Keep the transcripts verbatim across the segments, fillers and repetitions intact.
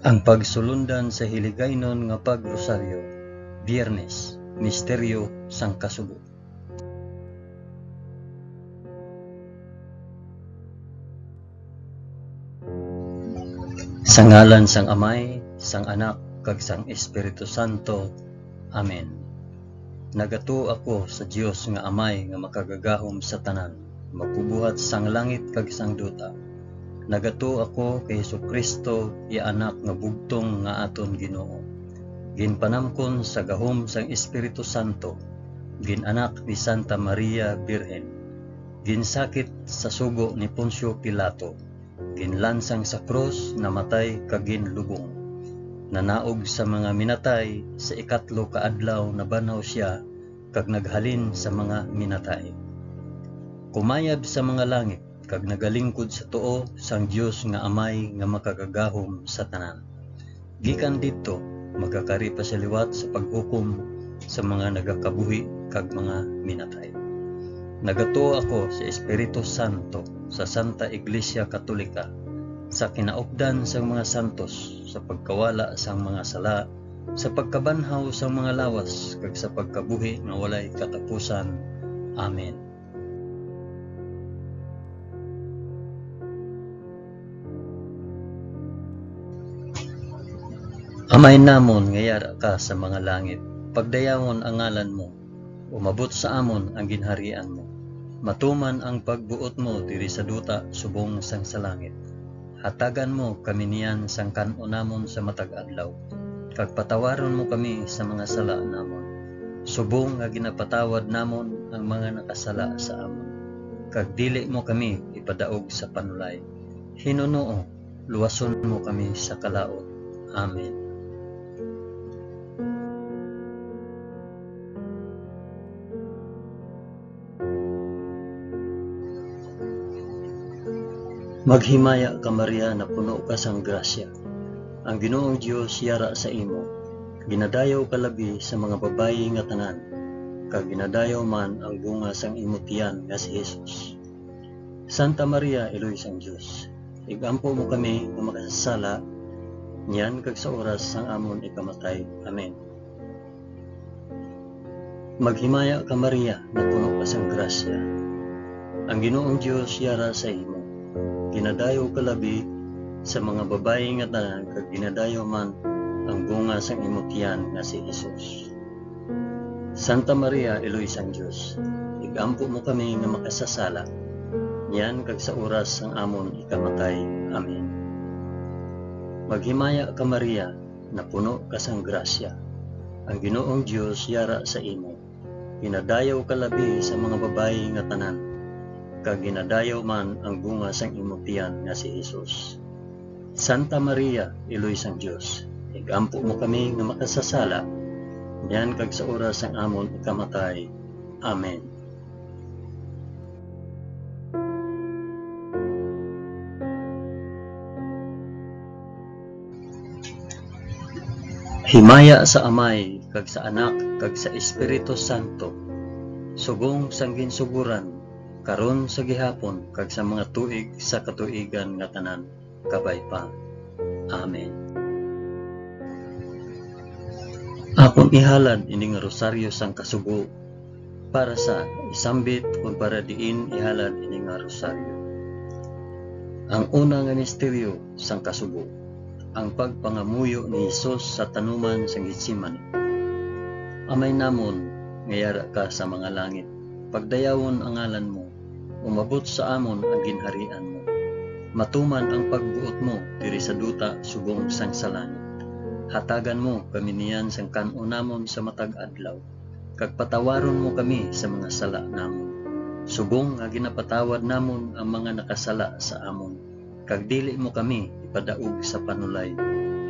Ang pagsulundan sa Hiligaynon nga Pag-Rosaryo, Biyernes, Misteryo sang Kasubo. Sa ngalan sang Amay, sang Anak, kag sang Espiritu Santo. Amen. Nagatuo ako sa Dios nga Amay nga makagagahom sa tanan, magbubuhat sang langit kag sang duta. Nagatuo ako kay Jesu-Cristo, iya Anak nga bugtong nga aton Ginoo. Ginpanamkon sa gahom sang Espiritu Santo, gin-anak ni Santa Maria Birhen, ginsakit sa sugo ni Poncio Pilato, ginlansang sa krus, namatay, kag ginlubong. Nanaog sa mga minatay, sa ikatlo ka adlaw nabanhaw sia, kag naghalin sa mga minatay. Kumayab sa mga langit, kag nagalingkod sa tuo sang Dios nga Amay nga makagagahom sa tanan. Gikan didto, magakari pa sia liwat sa paghukom sa mga nagakabuhi kag mga minatay. Nagatuo ako sa Espiritu Santo, sa Santa Iglesia Katolika, sa kinaupdan sang mga santos, sa pagkawala sang mga sala, sa pagkabanhaw sang mga lawas, kag sa pagkabuhi nga walay katapusan. Amen. Amay namon nga yara ka sa mga langit, pagdayawon ang ngalan mo, umabot sa amon ang ginharian mo, matuman ang pagbuot mo diri sa duta subong sang sa langit. Hatagan mo kami niyan sang kan-o namon sa matag adlaw, kag patawaron mo kami sa mga sala namon, subong nga ginapatawad namon ang mga nakasala sa amon. Kag dili mo kami ipadaog sa panulay. Hinunoo, luwason mo kami sa kalaut. Amen. Maghimaya ka, Maria, napuno ka sang grasya. Ang Ginoong Dios yara sa imo. Ginadayaw ka labi sa mga babayi nga tanan, kag ginadayaw man ang bunga sang imo tiyan nga si Jesus. Santa Maria, Iloy sang Dios, ig-ampo mo kami nga makasasala, niyan kag sa oras sang amon ikamatay. Amen. Maghimaya ka, Maria, napuno ka sang grasya. Ang Ginoong Dios yara sa imo. Ginadayaw ka labi sa mga babayi nga tanan, kag ginadayaw man ang bunga sang imo tiyan nga si Jesus. Santa Maria, Iloy sang Dios, ig-ampo mo kami nga makasasala, niyan kag sa oras sang amon ikamatay. Amen. Maghimaya ka, Maria, napuno ka sang grasya. Ang Ginoong Dios yara sa imo. Ginadayaw ka labi sa mga babayi nga tanan, kag ginadayaw man ang bunga sang imo tiyan nga si Jesus. Santa Maria, Iloy sang Dios, ig-ampo mo kami nga makasasala, niyan kag sa oras sang amon ikamatay. Amen. Himaya sa Amay, kag sa Anak, kag sa Espiritu Santo, subong sang ginsugoran, karon, sa gihapon, kag sa mga tuig sa katuigan nga tanan. Kabay pa. Amen. Akon ihalad ini nga rosaryo sang kasubo para sa isambit kon para diin ihalad ini nga rosaryo. Ang una nga misteryo sang kasubo, ang pagpangamuyo ni Jesus sa tanuman sang Getsemani. Amay namon nga yara ka sa mga langit, pagdayawon ang ngalan mo, umabot sa amon ang ginharian mo. Matuman ang pagbuot mo diri sa duta subong sang sa langit. Hatagan mo kami niyan sang kan-on namon sa matag adlaw, kag patawaron mo kami sa mga sala namon, subong nga ginapatawad namon ang mga nakasala sa amon, kag dili mo kami ipadaog sa panulay.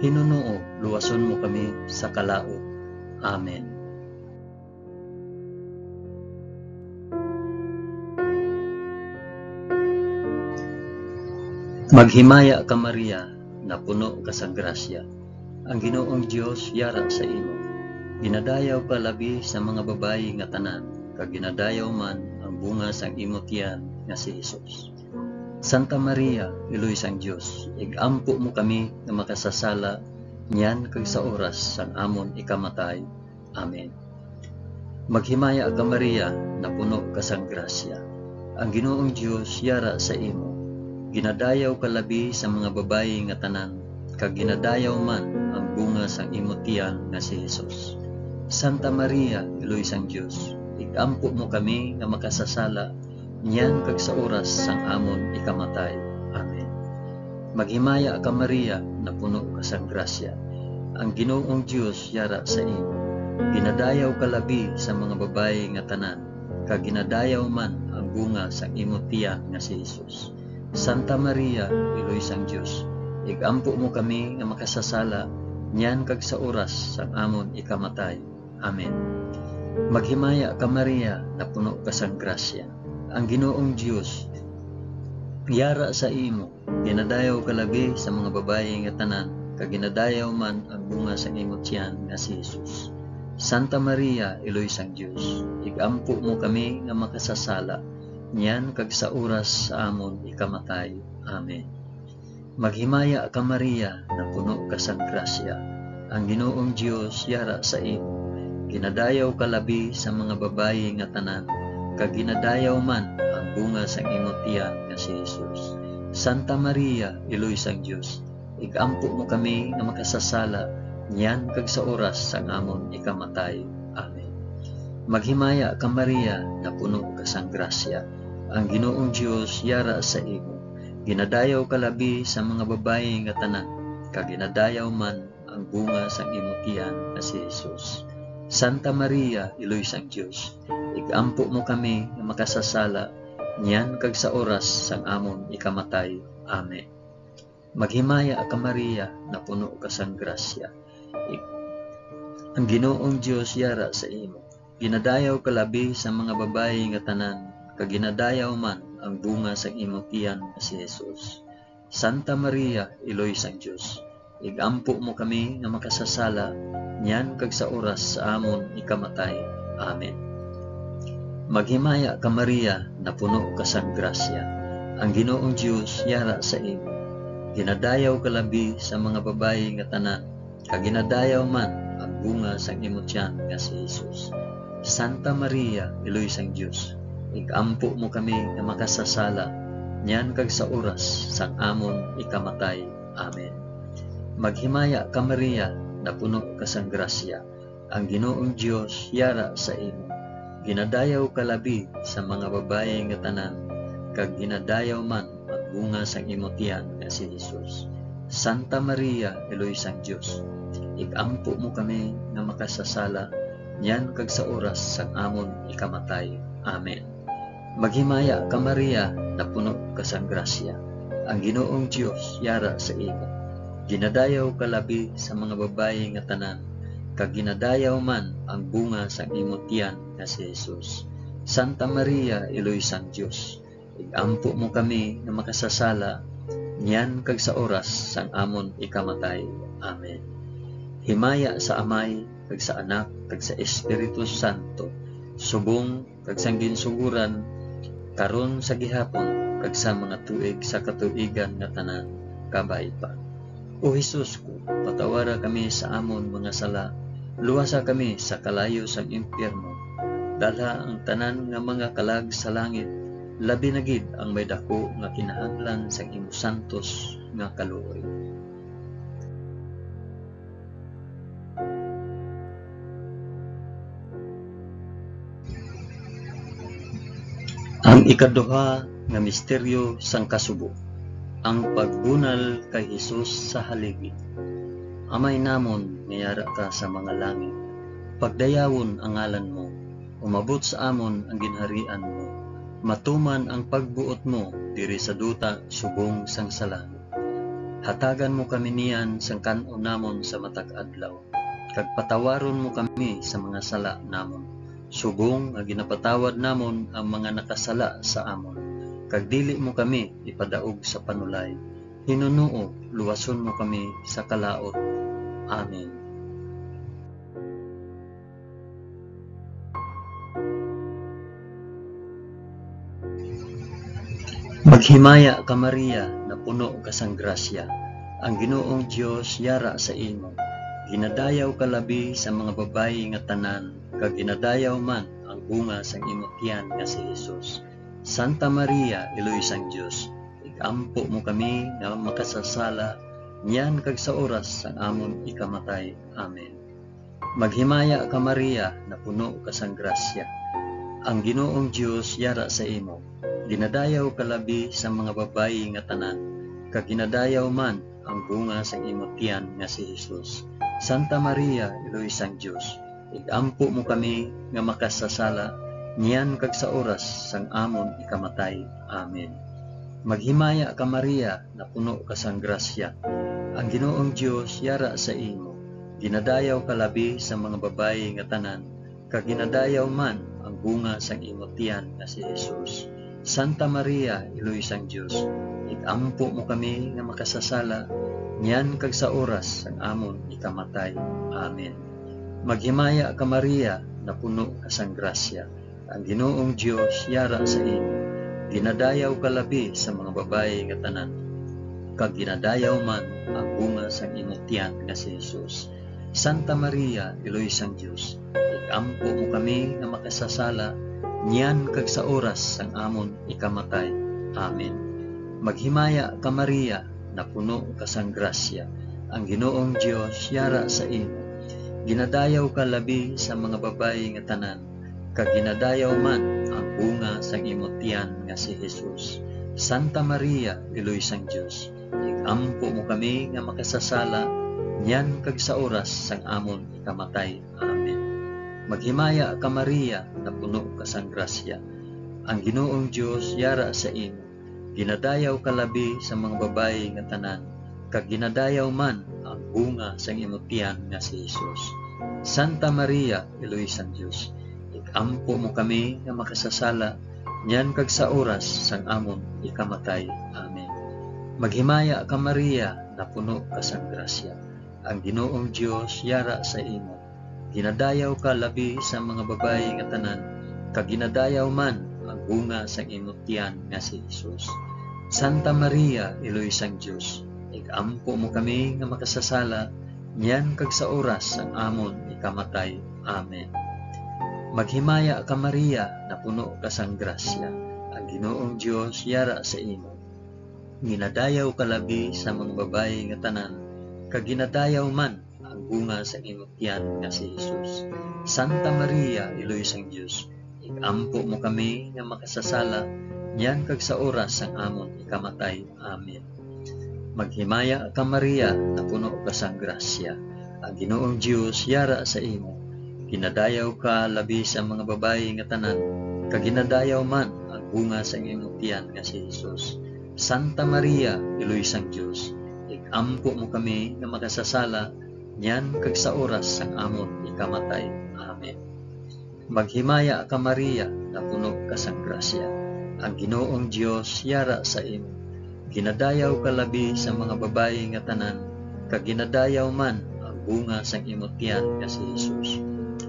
Hinunoo, luwason mo kami sa kalaut. Amen. Maghimaya ka, Maria, napuno ka sa grasya. Ang Ginoong Dios yara sa imo. Ginadayaw ka labi sa mga babayi nga tanan, kag ginadayaw man ang bunga sang imo tiyan nga si Jesus. Santa Maria, Iloy sang Dios, ig-ampo mo kami nga makasasala niyan kag sa oras sang amon ikamatay. Amen. Maghimaya ka, Maria, napuno ka sang grasya. Ang Ginoong Dios yara sa imo. Ginadayaw ka labi sa mga babayi nga tanan, kag ginadayaw man ang bunga sang imo tiyan nga si Jesus. Santa Maria, Iloy sang Dios, ig-ampo mo kami nga makasasala niyan kag sa oras sang amon ikamatay. Amen. Maghimaya ka, Maria, napuno ka sang grasya. Ang Ginoong Dios yara sa imo. Ginadayaw ka labi sa mga babayi nga tanan, kag ginadayaw man ang bunga sang imo tiyan nga si Jesus. Santa Maria, Iloy sang Dios, ig-ampo mo kami nga makasasala niyan kag sa oras sang amon ikamatay. Amen. Maghimaya ka, Maria, napuno ka sang grasya. Ang Ginoong Dios yara sa imo. Ginadayaw ka labi sa mga babayi nga tanan, kag ginadayaw man ang bunga sang imo tiyan nga si Jesus. Santa Maria, Iloy sang Dios, ig-ampo mo kami nga makasasala niyan kag sa oras sa amon ikamatay. Amen. Maghimaya ka, Maria, napuno ka sang grasya. Ang Ginoong Dios yara sa imo. Ginadayaw ka labi sa mga babayi nga tanan, kag ginadayaw man ang bunga sang imo tiyan nga si Jesus. Santa Maria, Iloy sang Dios, ig-ampo mo kami nga makasasala niyan kag sa oras sang amon ikamatay. Amen. Maghimaya ka, Maria, napuno ka sang grasya. Ang Ginoong Dios yara sa imo. Ginadayaw ka labi sa mga babayi nga tanan, kag ginadayaw man ang bunga sang imo tiyan nga si Jesus. Santa Maria, Iloy sang Dios, ig-ampo mo kami nga makasasala niyan kag sa oras sang amon ikamatay. Amen. Maghimaya ka, Maria, napuno ka sang grasya. Ig-, ang Ginoong Dios yara sa imo. Ginadayaw ka labi sa mga babayi nga tanan, kag ginadayaw man ang bunga sang imo tiyan nga si Jesus. Santa Maria, Iloy sang Dios, ig-ampo mo kami nga makasasala niyan kag sa oras sa amon ikamatay. Amen. Maghimaya ka, Maria, napuno ka sang grasya. Ang Ginoong Dios yara sa imo. Ginadayaw ka labi sa mga babayi nga tanan, kag ginadayaw man ang bunga sang imo tiyan nga si Jesus. Santa Maria, Iloy sang Dios, ig-ampo mo kami nga makasasala niyan kag sa oras sang amon ikamatay. Amen. Maghimaya ka, Maria, napuno ka sang grasya. Ang Ginoong Dios yara sa imo. Ginadayaw ka labi sa mga babayi nga tanan, kag ginadayaw man ang bunga sang imo tiyan nga si Jesus. Santa Maria, Iloy sang Dios, ig-ampo mo kami nga makasasala niyan kag sa oras sang amon ikamatay. Amen. Maghimaya ka, Maria, napuno ka sang grasya. Ang Ginoong Dios yara sa imo. Ginadayaw ka labi sa mga babayi nga tanan, kag ginadayaw man ang bunga sang imo tiyan nga si Jesus. Santa Maria, Iloy sang Dios, ig-ampo mo kami nga makasasala niyan kag sa oras sang amon ikamatay. Amen. Himaya sa Amay, kag sa Anak, kag sa Espiritu Santo, subong kag sang ginsugoran, karon, sa gihapon, kag sa mga tuig sa katuigan nga tanan. Kabay pa. O Jesus ko, patawara kami sa amon mga sala, luwasa kami sa kalayo sang impyerno, dalha ang tanan nga mga kalag sa langit, labi na gid ang may daku nga kinahanglan sang imo santos nga kaluoy. Ang ikaduha nga misteryo sang kasubo, ang pagbunal kay Jesus sa haligi. Amay namon nga yara ka sa mga langit, pagdayawon ang ngalan mo, umabot sa amon ang ginharian mo, matuman ang pagbuot mo diri sa duta subong sang sa langit. Hatagan mo kami niyan sang kan-on namon sa matag adlaw, kag patawaron mo kami sa mga sala namon, subong nga ginapatawad namon ang mga nakasala sa amon, kag dili mo kami ipadaog sa panulay. Hinunoo, luwason mo kami sa kalaut. Amen. Himaya ka, Maria, napuno ka sang grasya, ang Ginoong Dios yara sa imo. Ginadayaw ka labi sa mga babayi nga tanan, kag ginadayaw man ang bunga sang imo tiyan nga si Jesus. Santa Maria, Iloy sang Dios, ig-ampo mo kami nga makasasala, niyan kag sa oras sang amon ikamatay. Amen. Maghimaya ka, Maria, napuno ka sang grasya. Ang Ginoong Dios yara sa imo. Ginadayaw ka labi sa mga babayi nga tanan, kag ginadayaw man ang bunga sang imo tiyan nga si Jesus. Santa Maria, Iloy sang Dios, ig-ampo mo kami nga makasasala, niyan kag sa oras sang amon ikamatay. Amen. Maghimaya ka, Maria, napuno ka sang grasya. Ang Ginoong Dios yara sa imo. Ginadayaw ka labi sa mga babayi nga tanan, kag ginadayaw man ang bunga sang imo tiyan nga si Jesus. Santa Maria, Iloy sang Dios, ig-ampo mo kami nga makasasala, niyan kag sa oras sang amon ikamatay. Amen. Maghimaya ka, Maria, napuno ka sang grasya. Ang Ginoong Dios yara sa imo. Ginadayaw ka labi sa mga babayi nga tanan, kag ginadayaw man ang bunga sang imo tiyan nga si Jesus. Santa Maria, Iloy sang Dios, ig-ampo mo kami nga makasasala, niyan kag sa oras sang amon ikamatay. Amen. Maghimaya ka, Maria, napuno ka sang grasya. Ang Ginoong Dios yara sa imo. Ginadayaw ka labi sa mga babayi nga tanan, kag ginadayaw man ang bunga sang imo tiyan nga si Jesus. Santa Maria, Iloy sang Dios, ig-ampo mo kami nga makasasala, niyan kag sa oras sang amon ikamatay. Amen. Maghimaya ka, Maria, napuno ka sang grasya. Ang Ginoong Dios yara sa imo. Ginadayaw ka labi sa mga babayi nga tanan, kag ginadayaw man ang bunga sang imo tiyan nga si Jesus. Santa Maria, Iloy sang Dios, ig-ampo mo kami nga makasasala, niyan kag sa oras sang amon ikamatay. Amen. Maghimaya ka, Maria, napuno ka sang grasya. Ang Ginoong Dios yara sa imo. Ginadayaw ka labi sa mga babayi nga tanan, kag ginadayaw man ang bunga sang imo tiyan nga si Jesus. Santa Maria, Iloy sang Dios, ig-ampo mo kami nga makasasala, niyan kag sa oras sang amon ikamatay. Amen. Maghimaya ka, Maria, napuno ka sang grasya. Ang Ginoong Dios yara sa imo. Ginadayaw ka labi sa mga babayi nga tanan, kag ginadayaw man ang bunga sang imo tiyan nga si Jesus. Santa Maria, Iloy sang Dios, ig-ampo mo kami nga makasasala, niyan kag sa oras sang amon ikamatay. Amen. Maghimaya ka, Maria, napuno ka sang grasya. Ang Ginoong Dios yara sa imo. Ginadayaw ka labi sa mga babayi nga tanan, kag ginadayaw man ang bunga sang imo tiyan nga si Jesus. Santa Maria, Iloy sang Dios, ig-ampo mo kami nga makasasala, niyan kag sa oras sang amon ikamatay. Amen. Maghimaya ka, Maria, napuno ka sang grasya. Ang Ginoong Dios yara sa imo. Ginadayaw ka labi sa mga babayi nga tanan, kag ginadayaw man ang bunga sang imo tiyan nga si Jesus.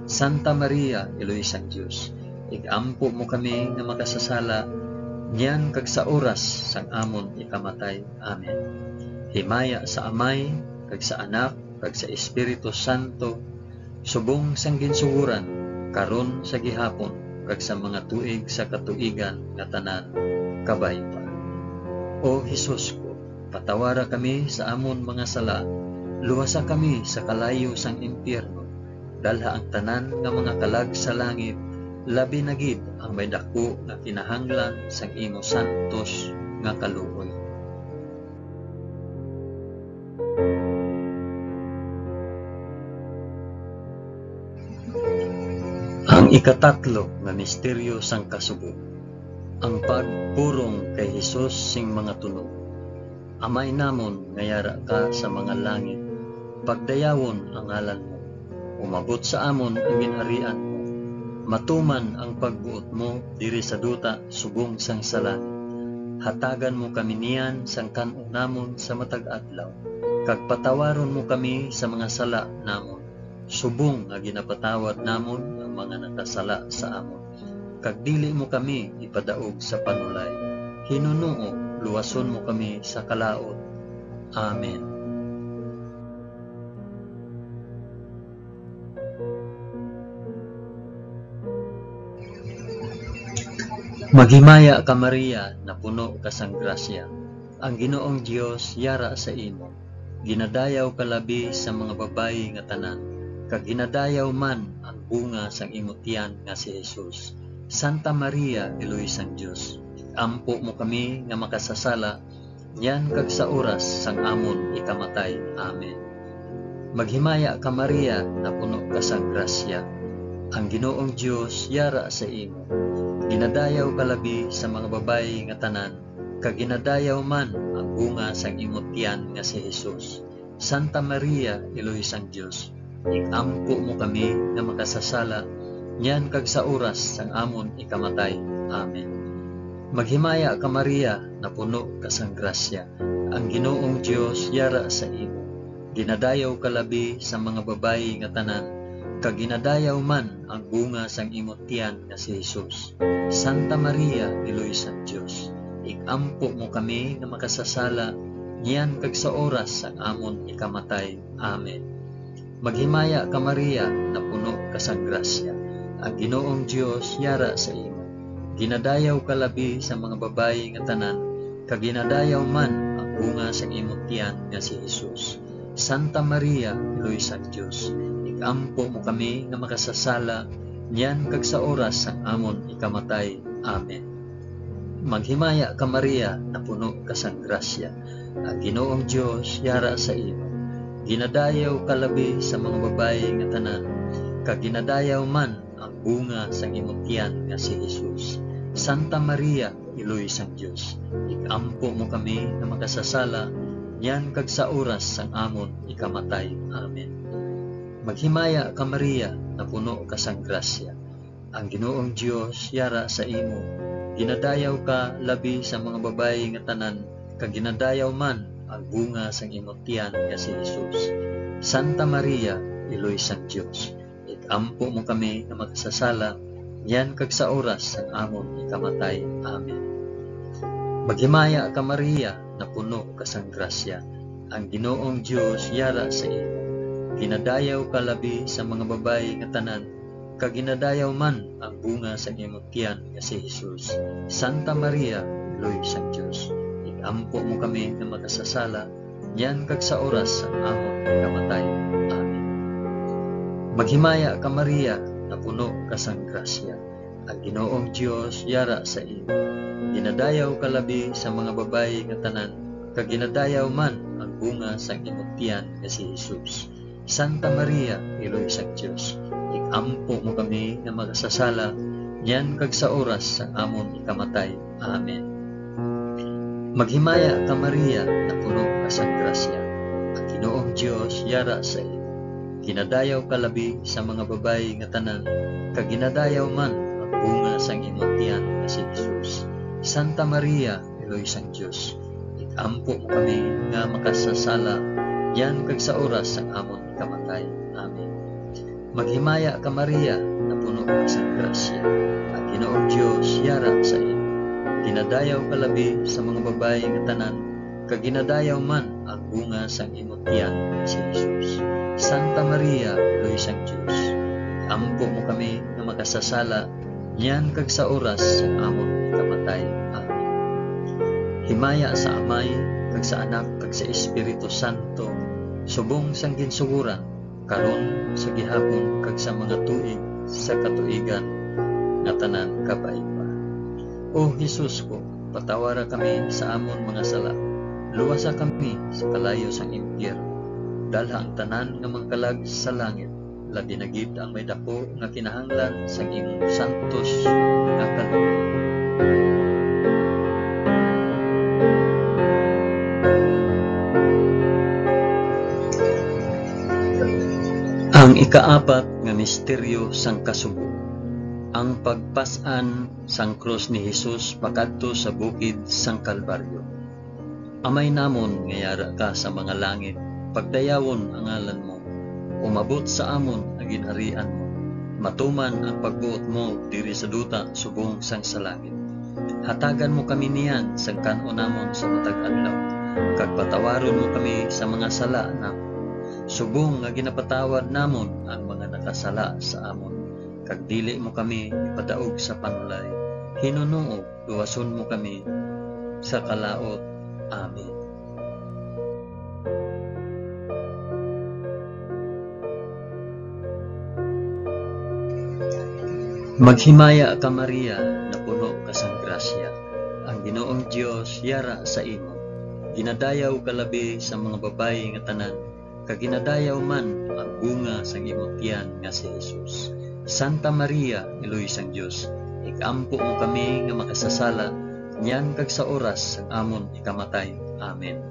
Santa Maria, Iloy sang Dios, ig-ampo mo kami nga makasasala, niyan kag sa oras sang amon ikamatay. Amen. Himaya sa Amay, kag sa Anak, kag sa Espiritu Santo, subong sang ginsugoran, karon, sa gihapon, kag sa mga tuig sa katuigan nga tanan. Kabay pa. O Jesus ko, patawara kami sa amon mga sala, luwasa kami sa kalayo sang impyerno, dalha ang tanan nga mga kalag sa langit, labi na gid ang may daku nga kinahanglan sang imo santos nga kaluoy. Ang ikatatlo nga misteryo sang kasubo, ang pagpurong kay Jesus sing mga tunog. Amay namon nga yara ka sa mga langit, pagdayawon ang ngalan mo. Umabot sa amon ang ginharian mo. Matuman ang pagbuot mo diri sa duta subong sang sa langit. Hatagan mo kami niyan sang kan-o namon sa matag adlaw, kag patawaron mo kami sa mga sala namon, subong nga ginapatawad namon ang mga nakasala sa amon. Kag dili mo kami ipadaog sa panulay. Hinunoo luwason mo kami sa kalaut. Amen. Maghimaya ka, Maria, napuno ka sang grasya. Ang Ginoong Dios yara sa imo. Ginadayaw ka labi sa mga babayi nga tanan, kag ginadayaw man ang bunga sang imo tiyan nga si Jesus. Santa Maria, Iloy sang Dios, ig-ampo mo kami nga makasasala, niyan kag sa oras sang amon ikamatay. Amen. Maghimaya ka, Maria, napuno ka sang grasya. Ang Ginoong Dios yara sa imo. Ginadayaw ka labi sa mga babayi nga tanan, kag ginadayaw man ang bunga sang imo tiyan nga si Jesus. Santa Maria, Iloy sang Dios, ig-ampo mo kami nga makasasala, niyan kag sa oras sang amon ikamatay. Amen. Maghimaya ka, Maria, napuno ka sang grasya. Ang Ginoong Dios yara sa imo. Ginadayaw ka labi sa mga babayi nga tanan, kag ginadayaw man ang bunga sang imo tiyan nga si Jesus. Santa Maria, Iloy sang Dios, ig-ampo mo kami nga makasasala, niyan kag sa oras sang amon ikamatay. Amen. Maghimaya ka, Maria, napuno ka sang grasya. Ang Ginoong Dios yara sa imo. Ginadayaw ka labi sa mga babayi nga tanan, kag ginadayaw man ang bunga sang imo tiyan nga si Jesus. Santa Maria, Iloy sang Dios, ig-ampo mo kami nga makasasala, niyan kag sa oras sang amon ikamatay. Amen. Maghimaya ka, Maria, napuno ka sang grasya. Ang Ginoong Dios yara sa imo. Ginadayaw ka labi sa mga babayi nga tanan, kag ginadayaw man ang bunga sang imo tiyan nga si Jesus. Santa Maria, Iloy sang Dios, ig-ampo mo kami nga makasasala, niyan kag sa oras sang amon ikamatay. Amen. Maghimaya ka, Maria, napuno ka sang grasya. Ang Ginoong Dios yara sa imo. Ginadayaw ka labi sa mga babayi nga tanan, kag ginadayaw man ang bunga sang imo tiyan nga si Jesus. Santa Maria, Iloy sang Dios, ig-ampo mo kami nga makasasala, niyan kag sa oras sang amon ikamatay. Amen. Maghimaya ka, Maria, napuno ka sang grasya. Ang Ginoong Dios yara sa imo. Ginadayaw ka labi sa mga babayi nga tanan, kag ginadayaw man ang bunga sang imo tiyan nga si Jesus. Santa Maria, Iloy sang Dios, ig-ampo mo kami nga makasasala, niyan kag sa oras sang amon pagkamatay. Amen. Maghimaya ka, Maria, napuno ka sang grasya. Ang Ginoong Dios yara sa imo. Ginadayaw ka labi sa mga babayi nga tanan, kag ginadayaw man ang bunga sang imo tiyan nga si Jesus. Santa Maria, Iloy sang Dios, ig-ampo mo kami nga makasasala, niyan kag sa oras sang amon ikamatay. Amen. Maghimaya ka, Maria, napuno ka sang grasya. Ang Ginoong Dios yara sa imo. Ginadayaw ka labi sa mga babayi nga tanan, kag ginadayaw man ang bunga sang imo tiyan nga si Jesus. Santa Maria, Iloy sang Dios, ig-ampo mo kami nga makasasala, niyan kag sa oras sang amon kamatay. Amen. Maghimaya ka, Maria, napuno ka sang grasya. Ang Ginoong Dios yara sa imo. Ginadayaw ka labi sa mga babayi nga tanan, kag ginadayaw man ang bunga sang imo tiyan, si Jesus. Santa Maria, Iloy sang Dios, ampo mo kami nga makasasala, niyan kag sa oras sang amon kamatay. Amen. Himaya sa Amay, kag sa Anak, kag sa Espiritu Santo, subong sang ginsugoran, karon, sa gihapon, kag sa mga tuig sa katuigan nga tanan. Kabay pa. O Jesus ko, patawara kami sa amon mga sala, luwasa kami sa kalayo sang impyerno, dalha ang tanan nga mga kalag sa langit, labi na gid ang may daku nga kinahanglan sang imong santos nga kalooban. Ang ikaapat nga misteryo sang kasubo, ang pagpas-an sang krus ni Jesus pakadto sa bukid sang Kalbaryo. Amay namon nga yara ka sa mga langit, pagdayawon ang ngalan mo. Umabot sa amon ang ginharian mo. Matuman ang pagbuot mo diri sa duta subong sang sa langit. Hatagan mo kami niyan sang kan-on namon sa matag adlaw, kag patawaron mo kami sa mga sala namon, subong nga ginapatawad namon ang mga nakasala sa amon, kag dili mo kami ipadaog sa panulay. Hinunoog, luwason mo kami sa kalaut. Amen. Maghimaya ka, Maria, napuno ka sang grasya. Ang Ginoong Dios yara sa imo. Ginadayaw ka labi sa mga babayi nga tanan, kag ginadayaw man ang bunga sang imo tiyan nga si Jesus. Santa Maria, Iloy sang Dios, ig-ampo mo kami nga makasasala, niyan kag sa oras sang amon ikamatay. Amen.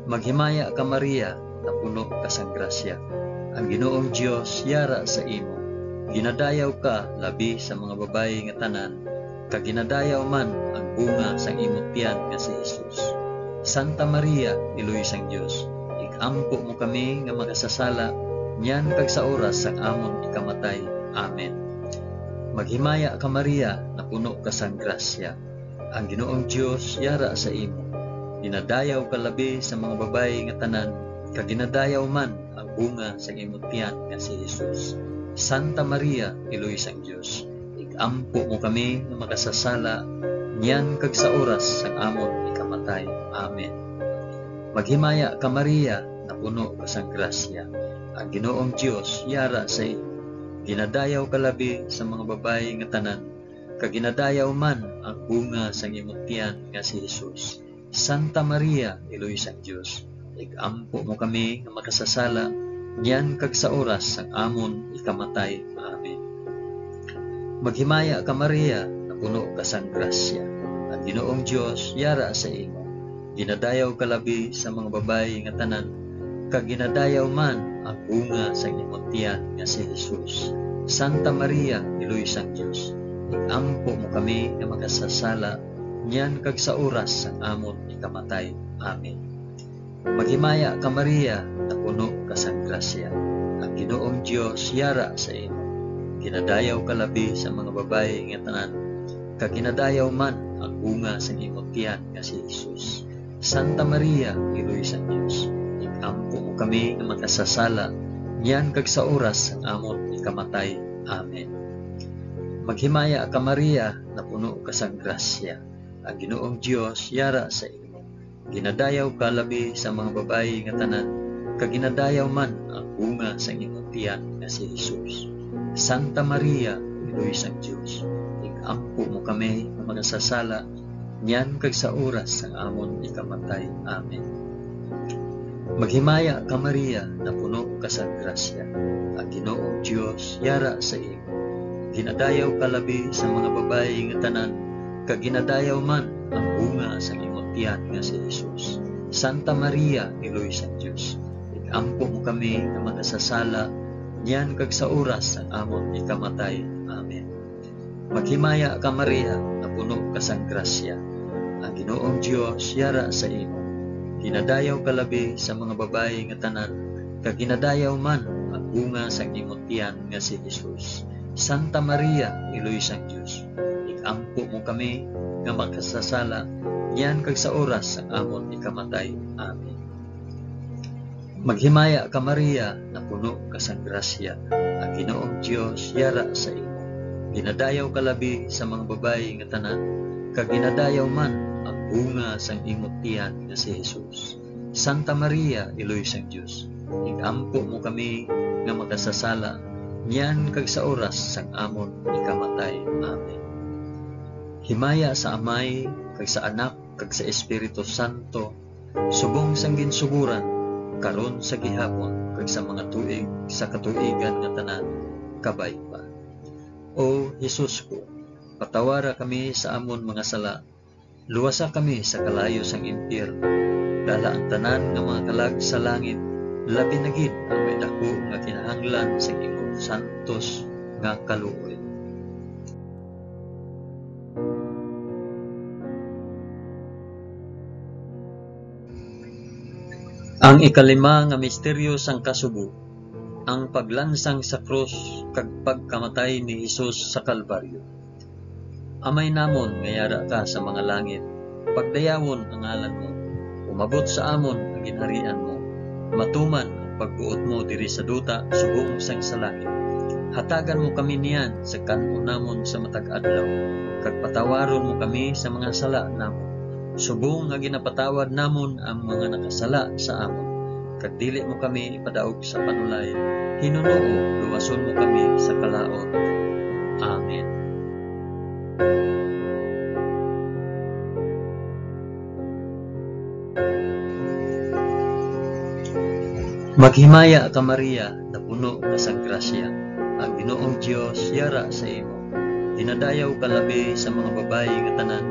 Maghimaya ka, Maria, napuno ka sang grasya. Ang Ginoong Dios yara sa imo. Ginadayaw ka labi sa mga babayi nga tanan, kag ginadayaw man ang bunga sang imo tiyan nga si Jesus. Santa Maria, Iloy sang Dios, ig-ampo mo kami nga makasasala, niyan kag sa oras sang amon ikamatay. Amen. Maghimaya ka, Maria, napuno ka sang grasya. Ang Ginoong Dios yara sa imo. Ginadayaw ka labi sa mga babayi nga tanan, kag ginadayaw man ang bunga sang imo tiyan nga si Jesus. Santa Maria, Iloy sang Dios, ig-ampo mo kami nga makasasala, niyan kag sa oras sang amon ikamatay. Amen. Maghimaya ka, Maria, napuno ka sang grasya. Ang Ginoong Dios yara sa imo. Ginadayaw ka labi sa mga babayi nga tanan, kag ginadayaw man ang bunga sang imo tiyan nga si Jesus. Santa Maria, Iloy sang Dios, ig-ampo mo kami nga makasasala, niyan kag sa oras sang amon ikamatay. Amen. Maghimaya ka, Maria, napuno ka sang grasya. Ang Ginoong Dios yara sa imo. Ginadayaw ka labi sa mga babayi nga tanan, kag ginadayaw man ang bunga sang imo tiyan nga si Jesus. Santa Maria, Iloy sang Dios, ig-ampo mo kami nga makasasala, niyan kag sa oras sang amon ikamatay. Amen. Maghimaya ka, Maria, napuno ka sang grasya. Ang Ginoong Dios yara sa imo. Ginadayaw ka labi sa mga babayi nga tanan, kag ginadayaw man ang bunga sang imo tiyan nga si Jesus. Santa Maria, Iloy sang Dios, ig-ampo mo kami nga makasasala, niyan kag sa oras sang amon ikamatay. Amen. Maghimaya ka, Maria, napuno ka sang grasya. Ang Ginoong Dios yara sa imo. Ginadayaw ka labi sa mga babayi nga tanan, kag ginadayaw man ang bunga sang imong tiyan nga si Jesus. Santa Maria, Iloy sang Dios, ig-ampo mo kami nga makasasala, niyan kag sa oras sang amon ikamatay. Amen. Maghimaya ka, Maria, napuno ka sa grasya. Ang Ginoong Dios yara sa imo. Ginadayaw ka labi sa mga babayi nga tanan, kag ginadayaw man ang bunga sa imong tiyan nga si Jesus. Santa Maria, Iloy sang Dios, ig-ampo mo kami nga makasasala, niyan kag sa oras sang amon ikamatay. Amen. Maghimaya ka, Maria, nga puno ka sang grasya. Ang Ginoong Dios yara sa imo. Ginadayaw ka labi sa mga babayi nga tanan, kag ginadayaw man ang bunga sang imo tiyan nga si Jesus. Santa Maria, Iloy sang Dios, ig-ampo mo kami nga makasasala, niyan kag sa oras sang amon ikamatay. Amen. Maghimaya ka, Maria, napuno ka sang grasya. Ang Ginoong Dios yara sa imo. Ginadayaw ka labi sa mga babayi nga tanan, kag ginadayaw man ang bunga sang imo tiyan nga si Jesus. Santa Maria, Iloy sang Dios, ig-ampo mo kami nga makasasala, niyan kag sa oras sang amon ikamatay. Amen. Himaya sa Amay, kag sa Anak, kag sa Espiritu Santo, subong sang ginsugoran, karon, sa gihapon, kag sa mga tuig sa katuigan nga tanan. Kabay pa. O Jesus ko, patawara kami sa amon mga sala, luwasa kami sa kalayo sang impyerno, dala ang tanan nga mga kalag sa langit, labi na gid ang may daku nga kinahanglan sa imong santos nga kaluoy. Ang ikalima nga misteryo sang kasubo, ang paglansang sa krus kag pagkamatay ni Jesus sa Kalbaryo. Amay namon nga yara ka sa mga langit, pagdayawon ang ngalan mo. Umabot sa amon ang ginharian mo. Matuman ang pagbuot mo diri sa duta subong sang sa langit. Hatagan mo kami niyan sa kan-on namon sa matag adlaw, kag patawaron mo kami sa mga sala namon, subong nga ginapatawad namon ang mga nakasala sa amon. Kag dili mo kami ipadaog sa panulay, hinunoo, luwason mo kami sa kalaut. Amen. Maghimaya ka, Maria, napuno ka sang grasya. Ang Ginoong Dios yara sa imo. Ginadayaw ka labi sa mga babayi nga tanan,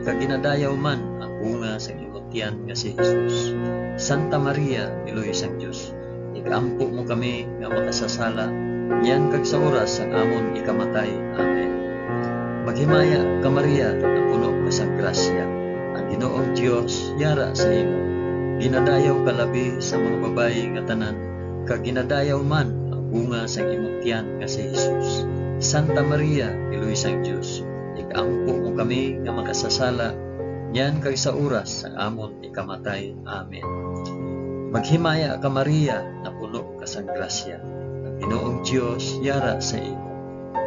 kag ginadayaw man ang bunga sang imong tiyan nga si Jesus. Santa Maria, Iloy sang Dios, ig-ampo mo kami nga makasasala, niyan kag sa oras sang amon ikamatay. Amen. Maghimaya ka, Maria, napuno ka sang grasya. Ang Ginoong Dios yara sa imo. Ginadayaw ka labi sa mga babayi nga tanan, kag ginadayaw man ang bunga sang imong tiyan nga si Jesus. Santa Maria, Iloy sang Dios, ig-ampo mo kami nga makasasala, niyan kag sa oras sang amon ikamatay. Amen. Maghimaya ka, Maria, napuno ka sang grasya. Ang Ginoong Dios yara sa imo.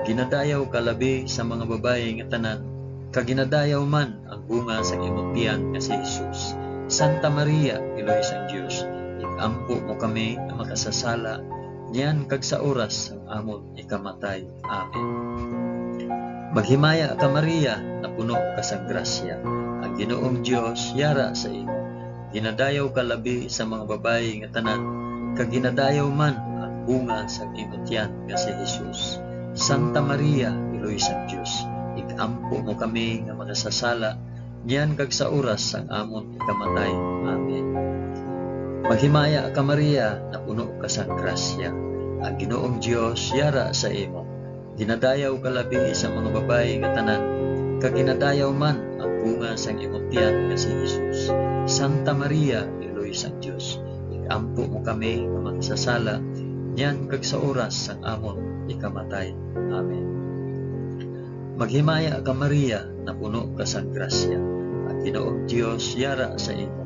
Ginadayaw ka labi sa mga babayi nga tanan, kag ginadayaw man ang bunga sang imong tiyan nga si Jesus. Santa Maria, Iloy sang Dios, ig-ampo mo kami nga makasasala, niyan kag sa oras sang amon ikamatay. Amen. Maghimaya ka, Maria, napuno ka sang grasya. Ang Ginoong Dios yara sa imo. Ginadayaw ka labi sa mga babayi nga tanan, kag ginadayaw man ang bunga sang imo tiyan nga si Jesus. Santa Maria, Iloy sang Dios, ig-ampo mo kami nga makasasala, niyan kag sa oras sang amon ikamatay. Amen. Maghimaya ka, Maria, napuno ka sang grasya. Ang Ginoong Dios yara sa imo. Ginadayaw ka labi sa mga babayi nga tanan, kag ginadayaw man ang bunga sang imong tiyan nga si Jesus. Santa Maria, Iloy sang Dios, ig-ampo mo kami nga makasasala, niyan kag sa oras sang amon ikamatay. Amen. Maghimaya ka, Maria, napuno ka sang grasya. Ang Ginoong Dios yara sa imo.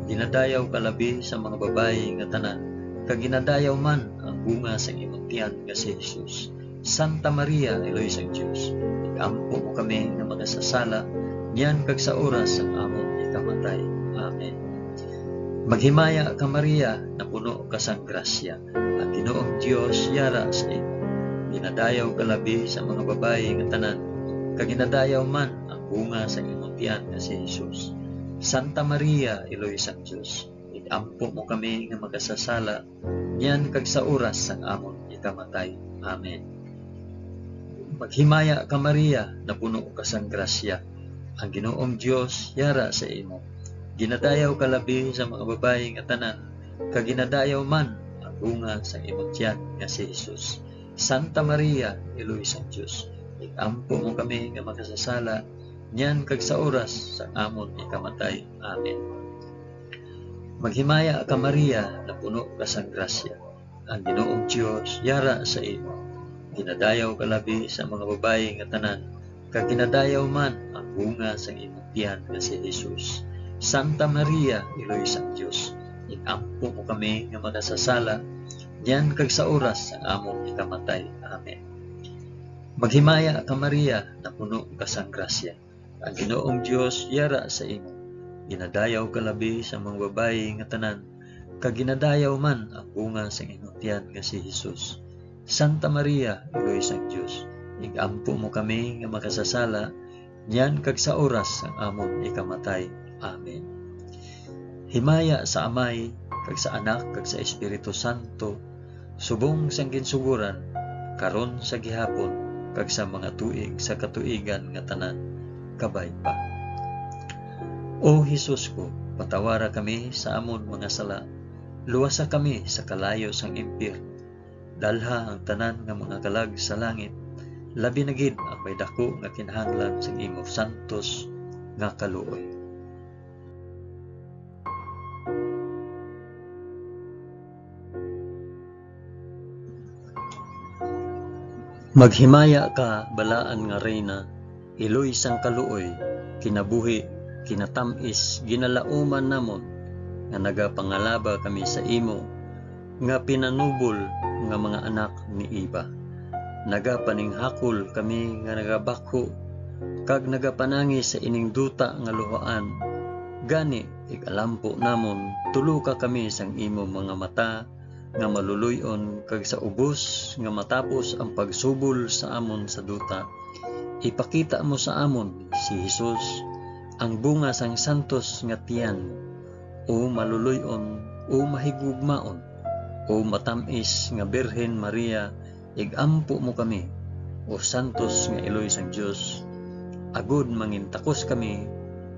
Ginadayaw ka labi sa mga babayi nga tanan, kag ginadayaw man ang bunga sang imong tiyan nga si Jesus. Santa Maria, Iloy sang Dios, ig-ampo mo kami nga makasasala, niyan kag sa oras sang amon ikamatay. Amen. Maghimaya ka, Maria, napuno ka sang grasya. Ang Ginoong Dios yara sa imo. Ginadayaw ka labi sa mga babayi nga tanan, kag ginadayaw man ang bunga sang imong tiyan nga si Jesus. Santa Maria, Iloy sang Dios, ig-ampo mo kami nga makasasala, niyan kag sa oras sang amon ikamatay. Amen. Maghimaya ka, Maria, napuno ka sang grasya. Ang Ginoong Dios yara sa imo. Ginadayaw ka labi sa mga babayi nga tanan, kag ginadayaw man ang bunga sang imong tiyan nga si Jesus. Santa Maria, Iloy sang Dios, ig-ampo mo kami nga makasasala, niyan kag sa oras sang amon ikamatay. Amen. Maghimaya ka, Maria, napuno ka sang grasya. Ang Ginoong Dios yara sa imo. Ginadayaw ka labi sa mga babayi nga tanan, kag ginadayaw man ang bunga sang imong tiyan nga si Jesus. Santa Maria, Iloy sang Dios, ig-ampo mo kami nga makasasala, niyan kag sa oras sang among ikamatay. Amen. Maghimaya ka, Maria, napuno ka sang grasya. Ang Ginoong Dios yara sa imo. Ginadayaw ka labi sa mga babayi nga tanan, kag ginadayaw man ang bunga sang imong tiyan nga si Jesus. Santa Maria, Iloy sang Dios, ig-ampo mo kami nga makasasala, niyan kag sa oras sang amon ikamatay. Amen. Himaya sa Amay, kag sa Anak, kag sa Espiritu Santo, subong sang ginsugoran, karon, sa gihapon, kag sa mga tuig sa katuigan nga tanan. Kabay pa. O Jesus ko, patawara kami sa amon mga sala, luwasa kami sa kalayo sang impyerno, dalha ang tanan nga mga kalag sa langit, labi na gid ang may daku nga kinahanglan sang imo santos nga kaluoy. Maghimaya ka, balaan nga Reyna, Iloy sang kaluoy, kinabuhi, kinatam-is, ginalauman namon nga nagapangalaba kami sa imo nga pinanubol nga mga anak ni Eva. Nagapaninghakol kami nga nagabakho kag nagapanangi sa ining duta nga luhaan. Gani, ig-alampo namon, tuloka kami sang imo mga mata nga maluloy-on, kag sa ubos nga matapos ang pagsubol sa amon sa duta, ipakita mo sa amon si Jesus, ang bunga sang santos nga tiyan. O maluloy-on, o mahigugmaon, o matam-is nga Birhen Maria, ig-ampo mo kami, o santos nga iloy sang Dios, agod mangintakos kami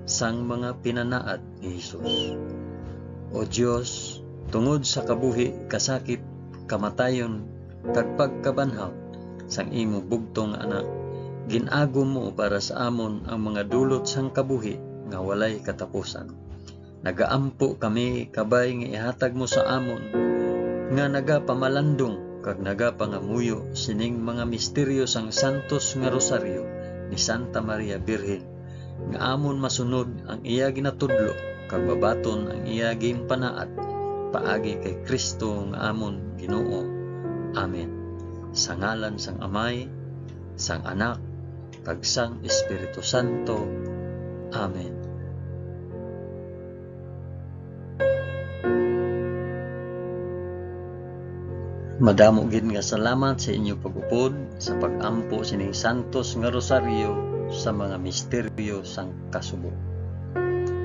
sang mga pinanaad ni Jesus. O Dios, tungod sa kabuhi, kasakit, kamatayon, kag pagkabanhaw sang imo bugtong nga Anak, gin-agom mo para sa amon ang mga dulot sang kabuhi nga walay katapusan. Nagaampo kami kabay nga ihatag mo sa amon nga nagapamalandong kag nagapangamuyo sining mga misteryo sang santos nga rosaryo ni Santa Maria Birhen, nga amon masunod ang iya ginatudlo kag mabaton ang iya ginpanaad paagi kay Cristo nga amon Ginoo. Amen. Sa ngalan sang Amay, sang Anak, kag sang Espiritu Santo. Amen. Madamo gid nga salamat sa inyo pag-upod sa pag-ampo sining santos nga rosaryo sa mga misteryo sang kasubo.